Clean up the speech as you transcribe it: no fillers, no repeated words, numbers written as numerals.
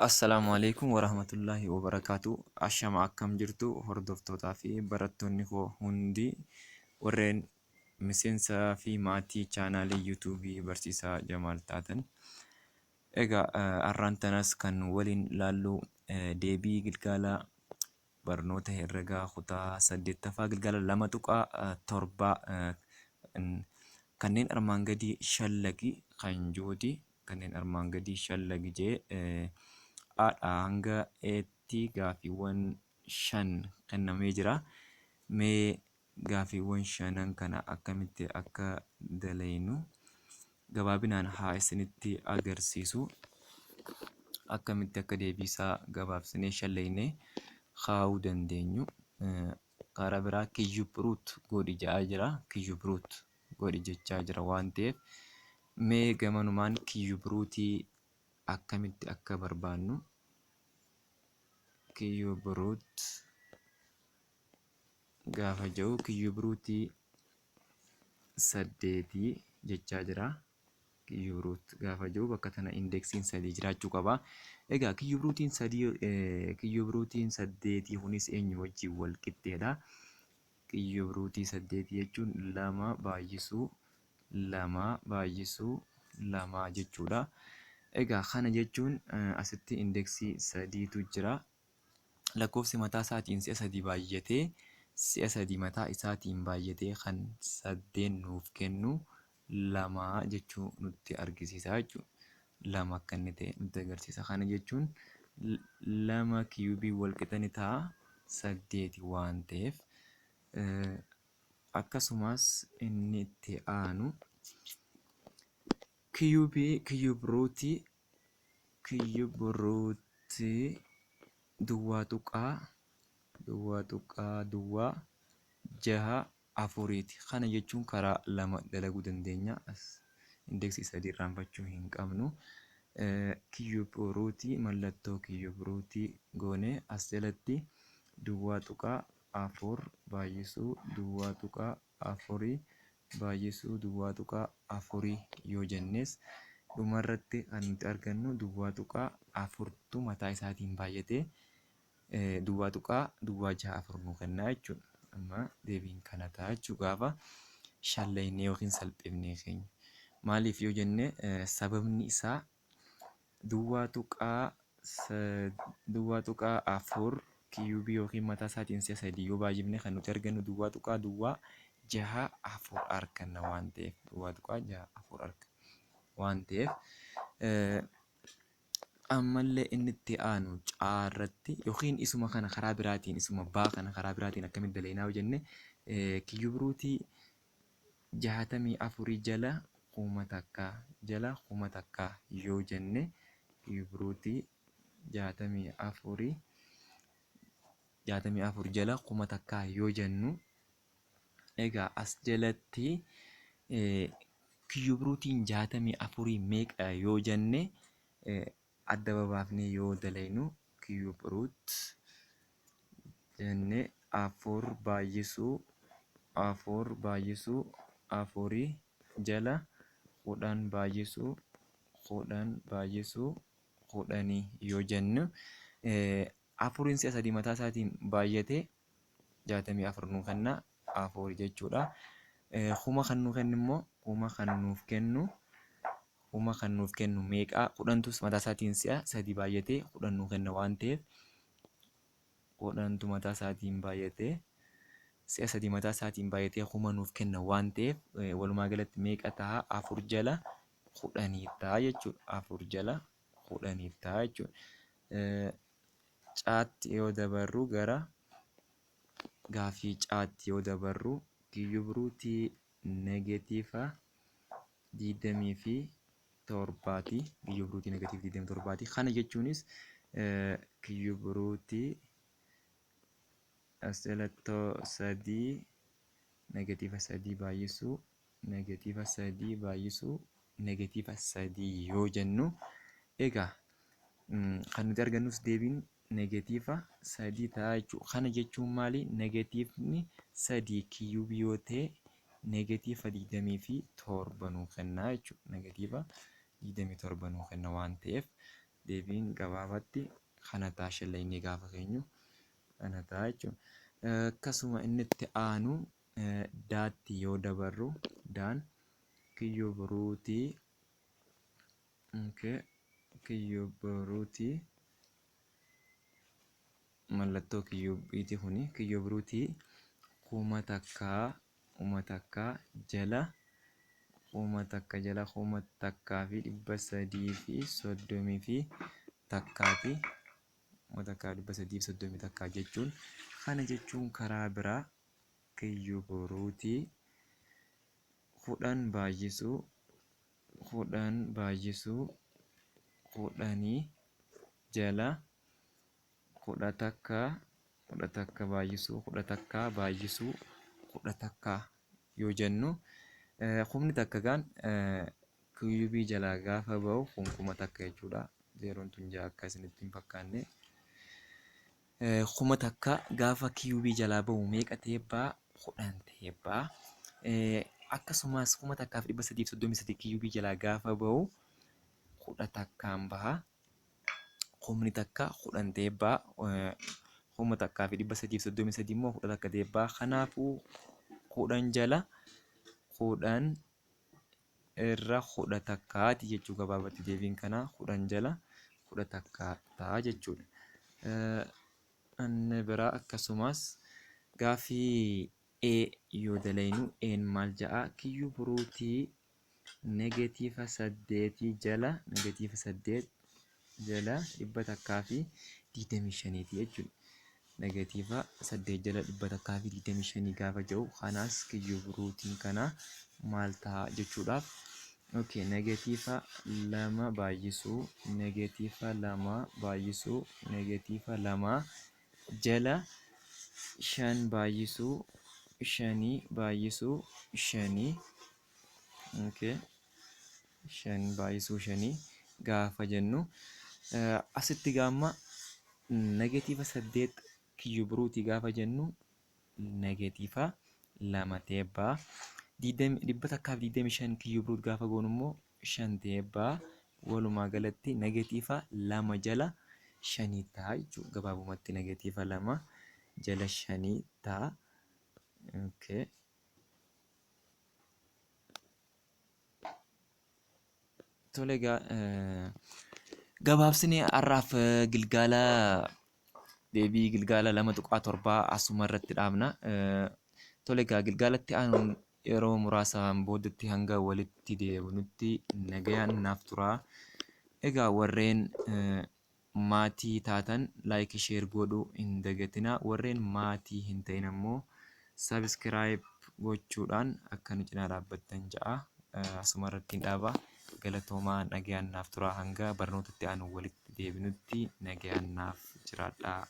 Assalaamu alaikum warahmatullaahi wabarakaatu. Ashama, akkam jirtu hordoftootaa fi barattoonni koo hundi, warreen miseensaa fi maatii chaanaalii yuutuubii Barsiisaa Jamaal taatan. Egaa har'aan tanas kan waliin laallu deebii gilgaala barnoota herregaa kutaa 8ffaa gilgaala 2.7 kanneen armaan gadii shallagi kan jiruuti. Kanneen armaan gadii shallagi jee A'dha hanga E'tti gaaffiiwwan 5 kennamee jira. Mee gaaffiiwwan shanan kana akkamitti akka dalaynu gabaabinaan haa isinitti agarsiisu. Akkamitti akka deebii isaa gabaabsinee shallaynee kaa'uu dandeenyu. Karaa biraa cube root godhi jedhaa jira. Cube root godhi jechaa jira waan ta'eef, mee gamanumaan cube rootii akkamitti akka barbaannu, cube root gaafa jedhu cube rootii 8 jechaa jira. Cube root gaafa jedhu bakka tana indeksiin 3 jiraachuu qaba. Egaa cube rootiin 3, cube rootiin 8 kunis eenyu wajjin wal qixxeedha? Cube rootii 8 jechuun 2 baay'isuu 2 baay'isuu 2 jechuudha. Egaa kana jechuun asitti indeksii 3tu jira. Lakkoofsi mataa isaatiin si'a 3 baay'atee, si'a 3 mataa isaatiin baay'atee kan 8 nuuf kennu 2 jechuu nutti argisiisa jechuudha. 2 akka inni ta'e nutti agarsiisa. Kana jechuun 2 kiyuubii wal qixa ni ta'a 8 waan ta'eef. Akkasumas inni itti aanu kiyuubii cube rootii, cube rootii 0.00.064ti. Kana jechuun karaa lama dalaguu dandeenya. As indeksii 3 irraanfachuu hin qabnu. Cube rootii, mallattoo cube rootii goonee as jalatti 0.4 baay'isuu 0.4 baay'isuu 0.4 yoo jennes, dhumarratti kan nuti argannu 0.4tu mataa isaatiin baay'atee 0.064 nuu kenna jechuudha. Amma deebiin kana ta'a jechuudha gaafa shallaynee yookiin salphifnee keenya. Maaliif yoo jenne, sababni isaa 0.4 kiyuubii yookiin mataa isaatiin si'a 3 yoo baay'ifne kan nuti argannu 0.064 arganna waan ta'eef, 0.64 arganna waan ta'eef. Ammallee inni itti aanu caarratti yookiin isuma kana karaa biraatiin, isuma baa kana karaa biraatiin akkamitti dalaynaa yoo jenne, cube rootii 64 jala 1000, jala 1000 yoo jenne, cube rootii 64, 64 jala 1000 yoo jennu, egaa as jalatti cube rootiin 64 meeqa yoo jenne, adda babaafnee yoo dalaynu, cube root jenne 4 baay'isuu 4 baay'isuu 4 jala 10 baay'isuu 10 baay'isuu 10 yoo jennu, 4n si'a 3 mataa isaatiin baay'atee 64 nuu kenna, 4 jechuudha. 1000 kan nuu kennu immoo, 1000 kan nuuf kennu, 1000 kan nuuf kennu meeqa? 10tus mataa isaatiin si'a 3 baay'atee 10 nuu kenna waan ta'eef, 10tu mataa isaatiin baay'atee si'a 3 mataa isaatiin baay'atee 1000 nuuf kenna waan ta'eef, walumaa galatti meeqa ta'a? 4 jala 10 ta'a jechuudha. 4 jala 10 ta'a jechuudha. Caatti yoo dabarru, gara gaaffii caatti yoo dabarru, cube rootii negatiiva 27ti. Cube rootii negatiiva 27ti. Kana jechuunis cube rootii as jalatti 3, negatiiva 3 baay'isuu negatiiva 3 baay'isuu negatiiva 3 yoo jennu, egaa kan nuti argannus deebiin negatiiva 3 ta'a jechuudha. Kana jechuun maali? Negatiivni 3 kiyuubii yoo ta'e negatiiva 27 nuu kenna jechuudha. Negatiiva 27 nuu kenna waan ta'eef, Deebiin gabaabatti kana ta'a shallaynee gaafa keenyu kana ta'a jechuudha. Akkasuma inni itti aanu daatti yoo dabarru daan cube rootii, okay, cube rootii mallattoo kiyuubiiti kuni cube rootii 1000 jala 1000 jala 1331ti. 1331 jechuun kana jechuun karaa biraa cube rootii 10 baay'isuu 10 baay'isuu 10 jala 11 11 baay'isuu 11 baay'isuu 11 yoo jennu kumni takka gaan kiyuubii jalaa gaafa ba'u kun 1000 jechuudha. Zeeroon tun ja'a akka isinitti hin fakkaanne. 1000 gaafa kiyuubii jalaa ba'u meeqa ta'ee ba'a? 10 ta'ee ba'a. Akkasumas 1333 kiyuubii jalaa gaafa ba'u 11n baha. Kumni takka 10 ta'ee ba'a. 1333 immoo 11 ta'ee ba'a. Kanaafuu 10 jala 10 irra 11ti jechuu gabaabatti deebiin kanaa 10 jala 11 ta'a jechuudha. Inni biraa akkasumas gaaffii A yoo dalaynu A'n maal ja'a? Cube rootii negatiiva 8 jala negatiiva 8 jala 125ti jechuudha. Negatiiva 8 jala 125 gaafa jedhu kanaas cube rootiin kana maal ta'a jechuudhaaf, okay, negatiiva 2 baay'isuu negatiiva 2 baay'isuu negatiiva 2 jala 5 baay'isuu 5 baay'isuu 5, okay, 5 baay'isuu 5 gaafa jennu asitti gaamma negatiiva 8 cube rootii gaafa jennu negatiiva 2 ta'ee ba'a. 125 cube root gaafa goonu immoo 5 ta'ee ba'a. Walumaa galatti negatiiva 2 jala 5 ta'a jechuudha. Gabaabumatti negatiiva 2 jala 5 ta'a. Okay. Tole egaa gabaabsinee har'aaf gilgaala deebii gilgaala 2.7 asuma irratti dhaabna. Tole egaa gilgaalatti aanuun yeroo muraasaan boodatti hanga walitti deebinutti nagayaan naaf turaa. Egaa warreen maatii taatan like share godhuu hin dagatinaa. Warreen maatii hin ta'in ammoo subscribe gochuudhaan akka nu cinaa dhaabbattan ja'a. Asuma irratti hin dhaaba. Galatoomaa, nagayaan naaf turaa, hanga barnootatti aanu walitti deebinutti nagayaan naaf jiraadhaa.